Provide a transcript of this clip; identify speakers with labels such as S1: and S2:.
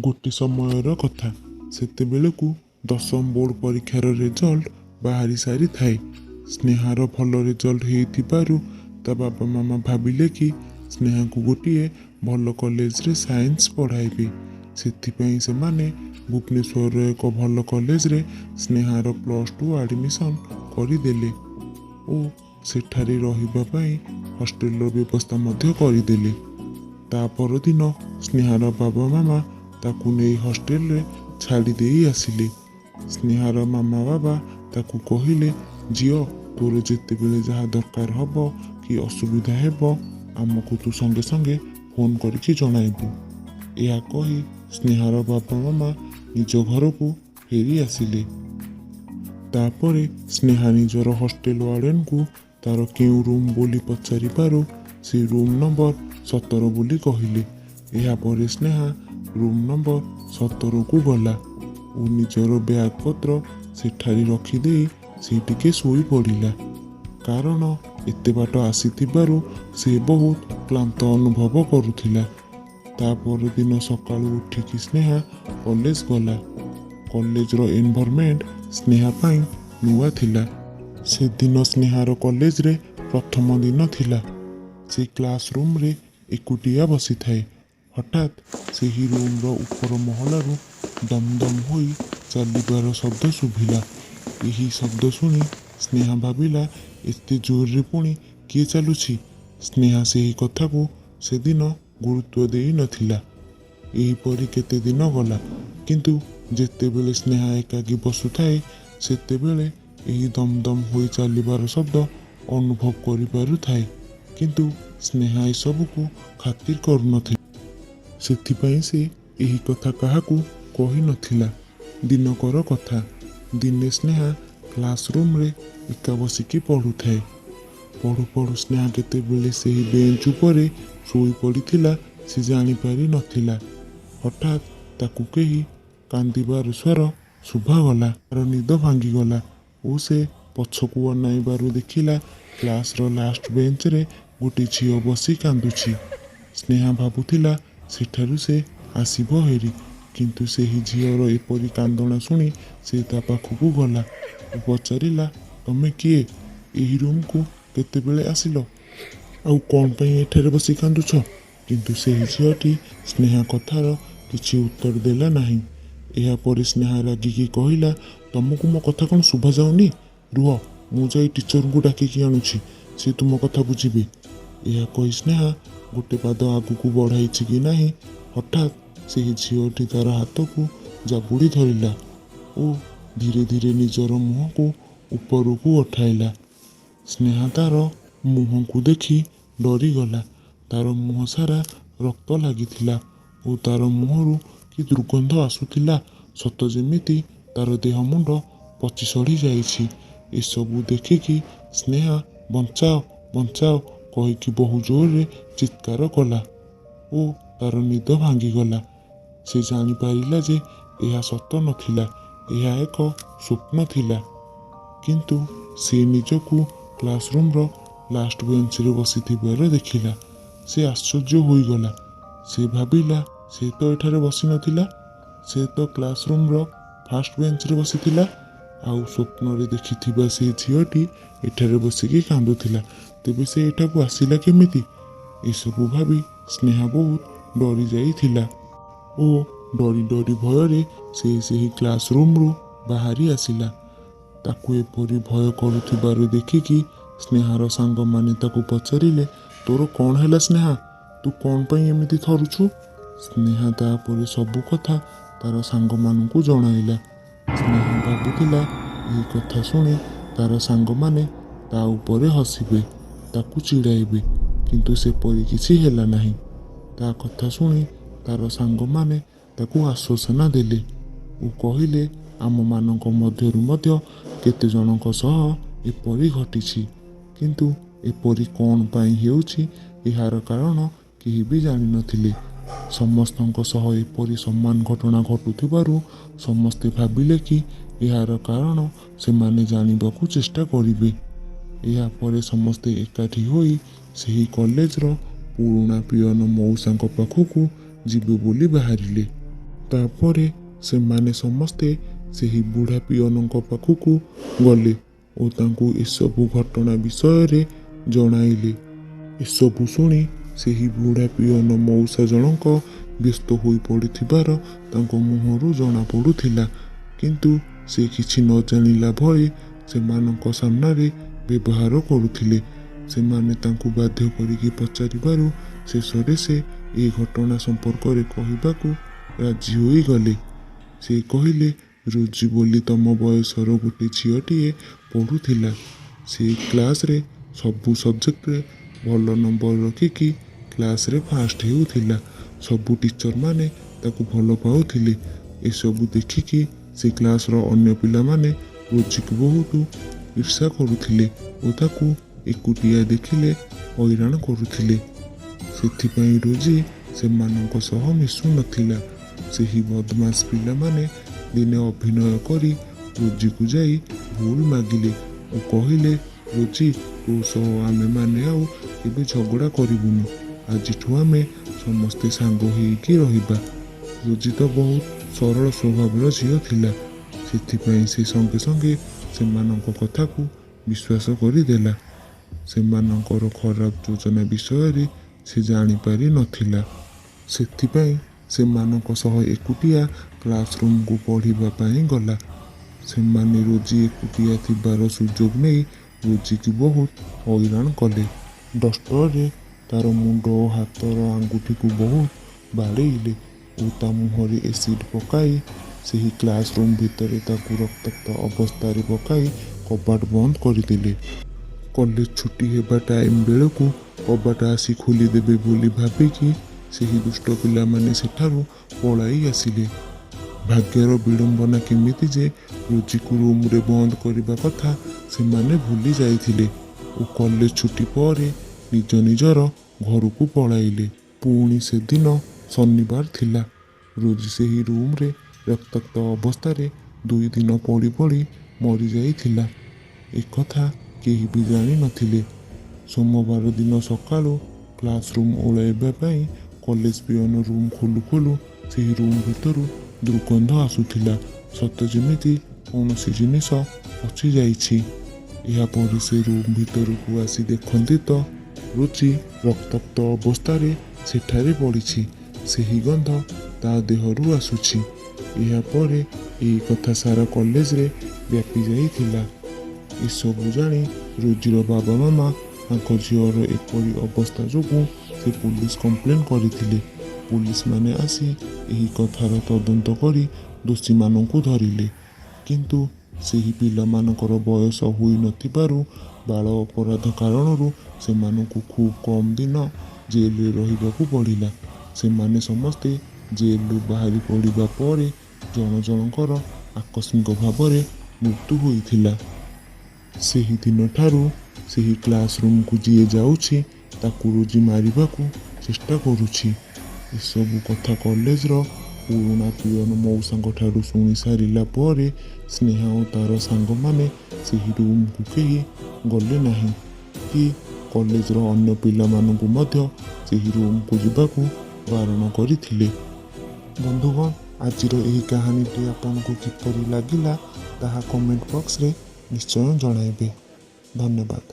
S1: ଗୋଟେ ସମୟର କଥା। ସେତେବେଳକୁ ଦଶମ ବୋର୍ଡ଼ ପରୀକ୍ଷାର ରେଜଲ୍ଟ ବାହାରି ସାରିଥାଏ। ସ୍ନେହାର ଭଲ ରେଜଲ୍ଟ ହେଇଥିବାରୁ ତା ବାବା ମାମା ଭାବିଲେ କି ସ୍ନେହାକୁ ଗୋଟିଏ ଭଲ କଲେଜରେ ସାଇନ୍ସ ପଢ଼ାଇବେ। ସେଥିପାଇଁ ସେମାନେ ଭୁବନେଶ୍ୱରର ଏକ ଭଲ କଲେଜରେ ସ୍ନେହାର +2 ଆଡ଼ମିସନ୍ କରିଦେଲେ ଓ ସେଠାରେ ରହିବା ପାଇଁ ହଷ୍ଟେଲର ବ୍ୟବସ୍ଥା ମଧ୍ୟ କରିଦେଲେ। ତା ପରଦିନ ସ୍ନେହାର ବାବା ମାମା ତାକୁ ନେଇ ହଷ୍ଟେଲରେ ଛାଡ଼ି ଦେଇ ଆସିଲେ। ସ୍ନେହାର ମାମା ବାବା ତାକୁ କହିଲେ, ଝିଅ, ତୋର ଯେତେବେଳେ ଯାହା ଦରକାର ହେବ କି ଅସୁବିଧା ହେବ, ଆମକୁ ତୁ ସଙ୍ଗେ ସଙ୍ଗେ ଫୋନ୍ କରିକି ଜଣାଇବୁ। ଏହା କହି ସ୍ନେହାର ବାବା ମାମା ନିଜ ଘରକୁ ଫେରି ଆସିଲେ। ତାପରେ ସ୍ନେହା ନିଜର ହଷ୍ଟେଲ ୱାର୍ଡ଼େନକୁ ତାର କେଉଁ ରୁମ୍ ବୋଲି ପଚାରିବାରୁ ସେ ରୁମ୍ ନମ୍ବର 17 ବୋଲି କହିଲେ। ଏହାପରେ ସ୍ନେହା ରୁମ୍ ନମ୍ବର 17କୁ ଗଲା ଓ ନିଜର ବ୍ୟାଗ୍ ପତ୍ର ସେଠାରେ ରଖିଦେଇ ସେ ଟିକେ ଶୋଇପଡ଼ିଲା, କାରଣ ଏତେ ବାଟ ଆସିଥିବାରୁ ସେ ବହୁତ କ୍ଳାନ୍ତ ଅନୁଭବ କରୁଥିଲା। ତା ପରଦିନ ସକାଳୁ ଉଠିକି ସ୍ନେହା କଲେଜ ଗଲା। କଲେଜର ଏନଭାରମେଣ୍ଟ ସ୍ନେହା ପାଇଁ ନୂଆ ଥିଲା। ସେଦିନ ସ୍ନେହାର କଲେଜରେ ପ୍ରଥମ ଦିନ ଥିଲା। ସେ କ୍ଲାସ୍ ରୁମ୍ରେ ଏକୁଟିଆ ବସିଥାଏ। ହଠାତ୍ ସେହି ରୁମ୍ର ଉପର ମହଲାରୁ ଦମ୍ ଦମ୍ ହୋଇ ଚାଲିବାର ଶବ୍ଦ ଶୁଭିଲା। ଏହି ଶବ୍ଦ ଶୁଣି ସ୍ନେହା ଭାବିଲା, ଏତେ ଜୋରରେ ପୁଣି କିଏ ଚାଲୁଛି? ସ୍ନେହା ସେହି କଥାକୁ ସେଦିନ ଗୁରୁତ୍ୱ ଦେଇ ନଥିଲା। ଏହିପରି କେତେ ଦିନ ଗଲା, କିନ୍ତୁ ଯେତେବେଳେ ସ୍ନେହା ଏକାକୀ ବସୁଥାଏ, ସେତେବେଳେ ଏହି ଦମ୍ ଦମ୍ ହୋଇ ଚାଲିବାର ଶବ୍ଦ ଅନୁଭବ କରିପାରୁଥାଏ। କିନ୍ତୁ ସ୍ନେହା ଏସବୁକୁ ଖାତିର କରୁନଥିଲା। ସେଥିପାଇଁ ସେ ଏହି କଥା କାହାକୁ କହିନଥିଲା। ଦିନକର କଥା, ଦିନେ ସ୍ନେହା କ୍ଲାସ୍ ରୁମ୍ରେ ଏକା ବସିକି ପଢ଼ୁଥାଏ। ପଢ଼ୁ ପଢ଼ୁ ସ୍ନେହା କେତେବେଳେ ସେହି ବେଞ୍ଚ ଉପରେ ଶୋଇପଡ଼ିଥିଲା, ସେ ଜାଣିପାରି ନଥିଲା। ହଠାତ୍ ତାକୁ କେହି କାନ୍ଦିବାର ସ୍ୱର ଶୁଭାଗଲା। ତାର ନିଦ ଭାଙ୍ଗିଗଲା ଓ ସେ ପଛକୁ ଅନାଇବାରୁ ଦେଖିଲା, କ୍ଲାସ୍ର ଲାଷ୍ଟ ବେଞ୍ଚରେ ଗୋଟେ ଝିଅ ବସି କାନ୍ଦୁଛି। ସ୍ନେହା ଭାବୁଥିଲା ସେଠାରୁ ସେ ଆସିବ ହେରି, କିନ୍ତୁ ସେହି ଝିଅର ଏପରି କାନ୍ଦଣା ଶୁଣି ସେ ତା ପାଖକୁ ଗଲା ଓ ପଚାରିଲା, ତମେ କିଏ? ଏହି ରୁମ୍କୁ କେତେବେଳେ ଆସିଲ? ଆଉ କ'ଣ ପାଇଁ ଏଠାରେ ବସି କାନ୍ଦୁଛ? କିନ୍ତୁ ସେହି ଝିଅଟି ସ୍ନେହା କଥାର କିଛି ଉତ୍ତର ଦେଲା ନାହିଁ। ଏହାପରେ ସ୍ନେହା ରାଗିକି କହିଲା, ତମକୁ ମୋ କଥା କ'ଣ ଶୁଭାଯାଉନି? ରୁହ, ମୁଁ ଯାଇ ଟିଚରଙ୍କୁ ଡାକିକି ଆଣୁଛି, ସେ ତୁମ କଥା ବୁଝିବେ। ଏହା କହି ସ୍ନେହା ଗୋଟେ ପାଦ ଆଗକୁ ବଢ଼ାଇଛି କି ନାହିଁ, ହଠାତ୍ ସେହି ଝିଅଟି ତାର ହାତକୁ ଜାବୁଡ଼ି ଧରିଲା ଓ ଧୀରେ ଧୀରେ ନିଜର ମୁହଁକୁ ଉପରକୁ ଉଠାଇଲା। ସ୍ନେହା ତାର ମୁହଁକୁ ଦେଖି ଡରିଗଲା। ତାର ମୁହଁ ସାରା ରକ୍ତ ଲାଗିଥିଲା ଓ ତାର ମୁହଁରୁ କି ଦୁର୍ଗନ୍ଧ ଆସୁଥିଲା, ସତ ଯେମିତି ତାର ଦେହ ମୁଣ୍ଡ ପଚି ସଢ଼ି ଯାଇଛି। ଏସବୁ ଦେଖିକି ସ୍ନେହା ବଞ୍ଚାଅ, ବଞ୍ଚାଅ କହିକି ବହୁ ଜୋରରେ ଚିତ୍କାର କଲା ଓ ତାର ନିଦ ଭାଙ୍ଗିଗଲା। ସେ ଜାଣିପାରିଲା ଯେ ଏହା ସତ ନଥିଲା, ଏହା ଏକ ସ୍ୱପ୍ନ ଥିଲା। କିନ୍ତୁ ସେ ନିଜକୁ କ୍ଲାସ୍ ରୁମ୍ର ଲାଷ୍ଟ ବେଞ୍ଚରେ ବସିଥିବାର ଦେଖିଲା। ସେ ଆଶ୍ଚର୍ଯ୍ୟ ହୋଇଗଲା। ସେ ଭାବିଲା, ସେ ତ ଏଠାରେ ବସିନଥିଲା, ସେ ତ କ୍ଲାସ୍ ରୁମ୍ର ଫାଷ୍ଟ ବେଞ୍ଚରେ ବସିଥିଲା, ଆଉ ସ୍ୱପ୍ନରେ ଦେଖିଥିବା ସେ ଝିଅଟି ଏଠାରେ ବସିକି କାନ୍ଦୁଥିଲା। ତେବେ ସେ ଏଠାକୁ ଆସିଲା କେମିତି? ଏସବୁ ଭାବି ସ୍ନେହା ବହୁତ ଡରି ଯାଇଥିଲା ଓ ଡରି ଡରି ଭୟରେ ସେ ସେହି କ୍ଲାସ୍ ରୁମ୍ରୁ ବାହାରି ଆସିଲା। ତାକୁ ଏପରି ଭୟ କରୁଥିବାରୁ ଦେଖିକି ସ୍ନେହାର ସାଙ୍ଗମାନେ ତାକୁ ପଚାରିଲେ, ତୋର କ'ଣ ହେଲା ସ୍ନେହା? ତୁ କ'ଣ ପାଇଁ ଏମିତି ଥରୁଛୁ? ସ୍ନେହା ତାପରେ ସବୁ କଥା ତାର ସାଙ୍ଗମାନଙ୍କୁ ଜଣାଇଲା। ସ୍ନେହା ଭାବୁଥିଲା ଏହି କଥା ଶୁଣି ତାର ସାଙ୍ଗମାନେ ତା ଉପରେ ହସିବେ, ତାକୁ ଚିଡ଼ାଇବେ, କିନ୍ତୁ ସେପରି କିଛି ହେଲା ନାହିଁ। ତା କଥା ଶୁଣି ତାର ସାଙ୍ଗମାନେ ତାକୁ ଆଶ୍ୱାସନା ଦେଲେ ଓ କହିଲେ, ଆମମାନଙ୍କ ମଧ୍ୟରୁ ମଧ୍ୟ କେତେ ଜଣଙ୍କ ସହ ଏପରି ଘଟିଛି, କିନ୍ତୁ ଏପରି କ'ଣ ପାଇଁ ହେଉଛି ଏହାର କାରଣ କେହି ବି ଜାଣିନଥିଲେ। ସମସ୍ତଙ୍କ ସହ ଏପରି ସମାନ ଘଟଣା ଘଟୁଥିବାରୁ ସମସ୍ତେ ଭାବିଲେ କି ଏହାର କାରଣ ସେମାନେ ଜାଣିବାକୁ ଚେଷ୍ଟା କରିବେ। ଏହାପରେ ସମସ୍ତେ ଏକାଠି ହୋଇ ସେହି କଲେଜର ପୁରୁଣା ପିଅନ ମଉସାଙ୍କ ପାଖକୁ ଯିବେ ବୋଲି ବାହାରିଲେ। ତାପରେ ସେମାନେ ସମସ୍ତେ ସେହି ବୁଢ଼ା ପିଅନଙ୍କ ପାଖକୁ ଗଲେ ଓ ତାଙ୍କୁ ଏସବୁ ଘଟଣା ବିଷୟରେ ଜଣାଇଲେ। ଏସବୁ ଶୁଣି ସେହି ବୁଢ଼ା ପିଅନ ମଉସା ଜଣଙ୍କ ବ୍ୟସ୍ତ ହୋଇପଡ଼ିଥିବାର ତାଙ୍କ ମୁହଁରୁ ଜଣାପଡ଼ୁଥିଲା, କିନ୍ତୁ ସେ କିଛି ନ ଜାଣିଲା ଭଳି ସେମାନଙ୍କ ସାମ୍ନାରେ ବ୍ୟବହାର କରୁଥିଲେ। ସେମାନେ ତାଙ୍କୁ ବାଧ୍ୟ କରିକି ପଚାରିବାରୁ ଶେଷରେ ସେ ଏ ଘଟଣା ସମ୍ପର୍କରେ କହିବାକୁ ରାଜି ହୋଇଗଲେ। ସେ କହିଲେ, ରୋଜି ବୋଲି ତମ ବୟସର ଗୋଟେ ଝିଅଟିଏ ପଢ଼ୁଥିଲା। ସେ କ୍ଲାସ୍ରେ ସବୁ ସବଜେକ୍ଟରେ ଭଲ ନମ୍ବର ରଖିକି କ୍ଲାସ୍ରେ ଫାଷ୍ଟ ହେଉଥିଲା। ସବୁ ଟିଚରମାନେ ତାକୁ ଭଲ ପାଉଥିଲେ। ଏସବୁ ଦେଖିକି ସେ କ୍ଲାସ୍ର ଅନ୍ୟ ପିଲାମାନେ ରୋଜିକୁ ବହୁତ ଈର୍ଷା କରୁଥିଲେ ଓ ତାକୁ ଏକୁଟିଆ ଦେଖିଲେ ହଇରାଣ କରୁଥିଲେ। ସେଥିପାଇଁ ରୋଜି ସେମାନଙ୍କ ସହ ମିଶୁନଥିଲା। ସେହି ବଦମାସ ପିଲାମାନେ ଦିନେ ଅଭିନୟ କରି ରୋଜିକୁ ଯାଇ ଭୁଲ ମାଗିଲେ ଓ କହିଲେ, ରୋଜି, ତୋ ସହ ଆମେମାନେ ଆଉ କେବେ ଝଗଡ଼ା କରିବୁନୁ। ଆଜିଠୁ ଆମେ ସମସ୍ତେ ସାଙ୍ଗ ହେଇକି ରହିବା। ରୋଜି ତ ବହୁତ ସରଳ ସ୍ୱଭାବର ଝିଅ ଥିଲା, ସେଥିପାଇଁ ସେ ସଙ୍ଗେ ସଙ୍ଗେ ସେମାନଙ୍କ କଥାକୁ ବିଶ୍ୱାସ କରିଦେଲା। ସେମାନଙ୍କର ଖରାପ ଯୋଜନା ବିଷୟରେ ସେ ଜାଣିପାରି ନଥିଲା। ସେଥିପାଇଁ ସେମାନଙ୍କ ସହ ଏକୁଟିଆ କ୍ଲାସରୁମକୁ ପଢ଼ିବା ପାଇଁ ଗଲା। ସେମାନେ ରୋଜି ଏକୁଟିଆ ଥିବାର ସୁଯୋଗ ନେଇ ରୋଜିକୁ ବହୁତ ହଇରାଣ କଲେ। ଡଷ୍ଟରରେ ତାର ମୁଣ୍ଡ ଓ ହାତର ଆଙ୍ଗୁଠିକୁ ବହୁତ ବାଡ଼େଇଲେ ଓ ତା ମୁହଁରେ ଏସିଡ୍ ପକାଇ ସେହି କ୍ଲାସରୁମ ଭିତରେ ତାକୁ ରକ୍ତାକ୍ତ ଅବସ୍ଥାରେ ପକାଇ କବାଟ ବନ୍ଦ କରିଦେଲେ। କଲେଜ ଛୁଟି ହେବା ଟାଇମ୍ ବେଳକୁ କବାଟ ଆସି ଖୋଲିଦେବେ ବୋଲି ଭାବିକି ସେହି ଦୁଷ୍ଟ ପିଲାମାନେ ସେଠାରୁ ପଳାଇ ଆସିଲେ। ଭାଗ୍ୟର ବିଡ଼ମ୍ବନା କେମିତି ଯେ ରୋଜିକୁ ରୁମରେ ବନ୍ଦ କରିବା କଥା ସେମାନେ ଭୁଲି ଯାଇଥିଲେ ଓ କଲେଜ ଛୁଟି ପରେ ନିଜ ନିଜର ଘରକୁ ପଳାଇଲେ। ପୁଣି ସେଦିନ ଶନିବାର ଥିଲା। ରୋଜି ସେହି ରୁମରେ ରକ୍ତାକ୍ତ ଅବସ୍ଥାରେ 2 ଦିନ ପଡ଼ି ପଡ଼ି ମରିଯାଇଥିଲା। ଏକଥା କେହି ବି ଜାଣିନଥିଲେ। ସୋମବାର ଦିନ ସକାଳୁ କ୍ଲାସରୁମ୍ ଓଳାଇବା ପାଇଁ କଲେଜ ପିଅନ ରୁମ୍ ଖୋଲୁ ଖୋଲୁ ସେହି ରୁମ୍ ଭିତରୁ ଦୁର୍ଗନ୍ଧ ଆସୁଥିଲା, ସତେ ଯେମିତି କୌଣସି ଜିନିଷ ପଚିଯାଇଛି। ଏହାପରେ ସେ ରୁମ୍ ଭିତରକୁ ଆସି ଦେଖନ୍ତି ତ ରୋଜି ରକ୍ତାକ୍ତ ଅବସ୍ଥାରେ ସେଠାରେ ପଡ଼ିଛି। ସେହି ଗନ୍ଧ ତା ଦେହରୁ ଆସୁଛି। ଏହାପରେ ଏହି କଥା ସାରା କଲେଜରେ ବ୍ୟାପି ଯାଇଥିଲା। ଏସବୁ ଜାଣି ରୋଜିର ବାବା ମାମା ତାଙ୍କ ଝିଅର ଏପରି ଅବସ୍ଥା ଯୋଗୁଁ ସେ ପୋଲିସ କମ୍ପ୍ଲେନ୍ କରିଥିଲେ। ପୋଲିସମାନେ ଆସି ଏହି କଥାର ତଦନ୍ତ କରି ଦୋଷୀମାନଙ୍କୁ ଧରିଲେ, କିନ୍ତୁ ସେହି ପିଲାମାନଙ୍କର ବୟସ ହୋଇନଥିବାରୁ ବାଳ ଅପରାଧ କାରଣରୁ ସେମାନଙ୍କୁ ଖୁବ୍ କମ୍ ଦିନ ଜେଲରେ ରହିବାକୁ ପଡ଼ିଲା। ସେମାନେ ସମସ୍ତେ ଜେଲରୁ ବାହାରି ପଡ଼ିବା ପରେ ଜଣ ଜଣଙ୍କର ଆକସ୍ମିକ ଭାବରେ ମୃତ୍ୟୁ ହୋଇଥିଲା। ସେହି ଦିନଠାରୁ ସେହି କ୍ଲାସରୁମକୁ ଯିଏ ଯାଉଛି ତାକୁ ରୋଜି ମାରିବାକୁ ଚେଷ୍ଟା କରୁଛି। ଏସବୁ କଥା କଲେଜର ପୁରୁଣା ପିଅନ ମଉସାଙ୍କ ଠାରୁ ଶୁଣି ସାରିଲା ପରେ ସ୍ନେହା ଓ ତାର ସାଙ୍ଗମାନେ ସେହି ରୁମକୁ କେହି ଗଲେ ନାହିଁ କି କଲେଜର ଅନ୍ୟ ପିଲାମାନଙ୍କୁ ମଧ୍ୟ ସେହି ରୁମକୁ ଯିବାକୁ ବାରଣ କରିଥିଲେ। ବନ୍ଧୁଗଣ, ଆଜିର ଏହି କାହାଣୀଟି ଆପଣଙ୍କୁ କିପରି ଲାଗିଲା ତାହା କମେଣ୍ଟ ବକ୍ସରେ ନିଶ୍ଚୟ ଜଣାଇବେ। ଧନ୍ୟବାଦ।